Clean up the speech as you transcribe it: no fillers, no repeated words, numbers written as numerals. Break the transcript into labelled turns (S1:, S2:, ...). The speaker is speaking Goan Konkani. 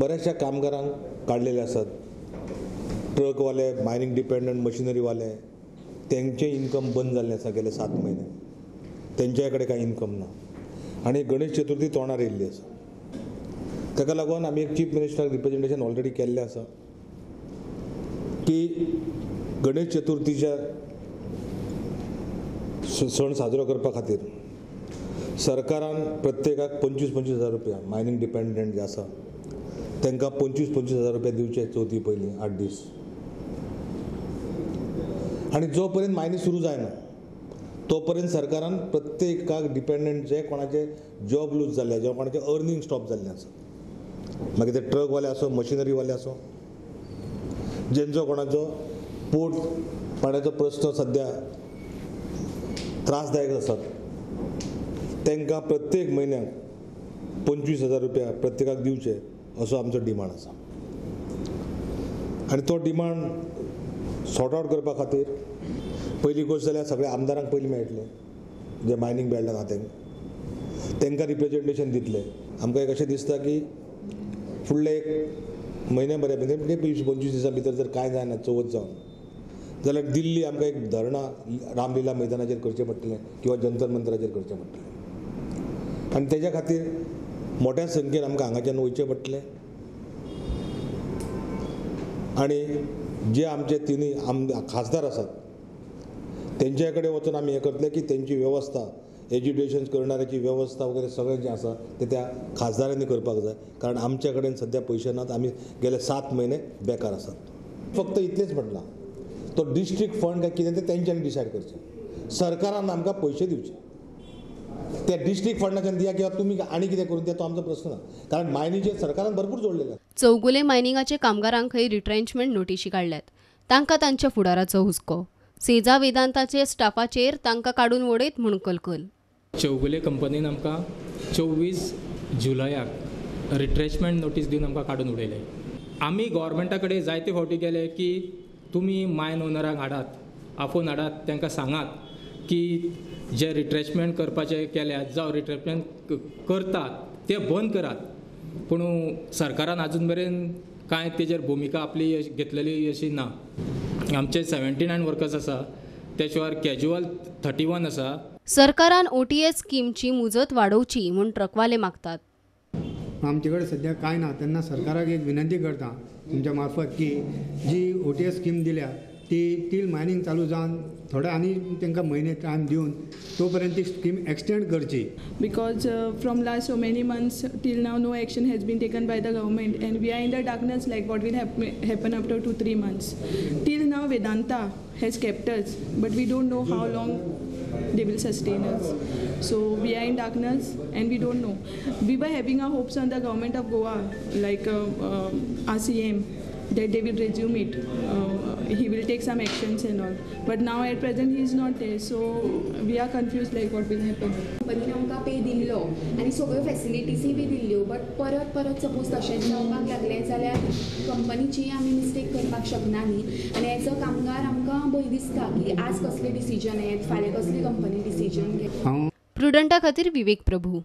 S1: बऱ्याचशा कामगारांक काडलेले आसात. ट्रकवाले, मायनींग डिपेंडंट मशिनरीवाले, तेंचें इन्कम बंद जाल्लें आसा गेले 7 म्हयने, तेंच्या कडेन कांय इन्कम ना आनी गणेश चतुर्थी तोंडार येयल्ली आसा. ताका लागून आमी एक चीफ मिनिस्टराक रिप्रेजेंटेशन ऑलरेडी केल्लें आसा की गणेश चतुर्थीच्या सण साजरो करपा खातीर सरकारान प्रत्येकाक 25-25 हजार रुपया, मायनींग डिपेंडंट जे आसा तांकां 25-25 हजार रुपया दिवचे चवथी पयलीं 8 दीस. आनी जो पर्यंत मायनींग सुरू जायना तो पर्यंत सरकारान प्रत्येकाक डिपेंडंट जे कोणाचे जॉब लूज जाल्ले, जे कोणाचे अर्निंग स्टॉप जाल्ले आसा, मागीर ते ट्रकवाले आसो, मशिनरीवाले आसो, जेंचो कोणाचो पोट पाण्याचो प्रश्न सद्या त्रासदायक आसात, तांकां प्रत्येक म्हयन्याक 25 हजार रुपया प्रत्येकाक दिवचे असो आमचो डिमांड आसा. आनी तो डिमांड सॉर्ट आवट करपा खातीर पयली गोश्ट जाल्यार सगळ्या आमदारांक पयलीं मेळटलें जे मायनींग बेल्टान आहा तांकां रिप्रेजेंटेशन दितले. आमकां एक अशें दिसता की फुडले एक म्हयन्या बऱ्या म्हणजे 20-25 दिसां भितर जर कांय जायना चवथ जावन जाल्यार दिल्ली आमकां एक धरणां रामलीला मैदानाचेर करचें पडटलें किंवा जंतर मंतराचेर करचें पडटलें आनी तेज्या खातीर मोठ्या संख्येन आमकां हांगाच्यान वयचें पडटलें. आनी जे आमचे तिनूय खासदार आसात तेंच्या कडेन वचून आमी हें करतले की तेंची वेवस्था, एज्युकेशन करणाऱ्याची वेवस्था वगैरे सगळें जें आसा तें त्या खासदारांनी करपाक जाय, कारण आमच्या कडेन सद्या पयशे नात. आमी गेले 7 म्हयने बेकार आसात. फक्त इतलेंच म्हटलां, तो डिस्ट्रिक्ट फंड काय कितें तें तेंच्यांनी डिसायड करचें, सरकारान आमकां पयशे दिवचे. त्या डिस्ट्रिक्ट फंडाच्यान दिया किंवा तुमी आनी कितें करून दिया तो आमचो प्रश्न ना, कारण मायनीचेर सरकारान भरपूर जोडलेलें.
S2: चौगुले मायनिंगाचे कामगारांक खंय रिट्रेंचमेंट नोटिशी काडल्यात, तांकां तांच्या फुडाराचो हुस्को. सेजा वेदांताचे स्टाफाचेर तांकां काडून वडयत म्हूण कलकल.
S3: चौगुले कंपनीन आमकां 24 जुलयाक रिट्रेचमेंट नोटीस दिवन आमकां काडून उडयले. आमी गव्हर्मेंटा कडेन जायते फावटी गेले की तुमी मायन ओनरांक हाडात, आफोवन हाडात, तांकां सांगात की जे रिट्रेचमेंट करपाचे केल्यात जावं रिट्रेचमेंट करतात ते बंद करात. पूण सरकारान आजून मेरेन कांय तेजेर भुमिका आपली घेतलेली अशी ना. आमचे 79 वर्कर्स आसा, त्याच्यावर कॅज्युअल 31 आसा.
S2: सरकारान OTS स्कीमची मुजत वाडोवची म्हूण ट्रकवाले मागतात.
S4: आमचे कडेन सद्या कांय ना, तेन्ना सरकाराक एक विनंती करता तुमच्या मार्फत की जी OTS scheme दिल्या ती तील मायनींग चालू जावन थोडे आनी तांकां म्हयने टायम दिवन तो पर्यंत ती स्कीम एक्सटेंड करची.
S5: Because from last so many months till now no action has been taken by the government and we are in the darkness like what will happen after 2-3 months. Till now Vedanta has kept us but we don't know how long they will sustain us. So we are in darkness and we don't know. We were having our hopes on the government of Goa, like our CM, that they will resume it. He will take some actions and all. But now at present he is not there, so we are confused like what will happen.
S6: कंपनीन आमकां पे दिल्लो आनी सगळ्यो फॅसिलिटीजय बी दिल्ल्यो, बट परत परत सपोज तशेंच जावपाक लागलें जाल्यार कंपनीची आमी मिस्टेक करपाक शकना न्ही. आनी एज अ कामगार आमकां भंय दिसता की आज कसलें डिसिजन येत, फाल्यां कसली कंपनी डिसिजन घेत.
S2: प्रुडंटा खातीर विवेक प्रभू.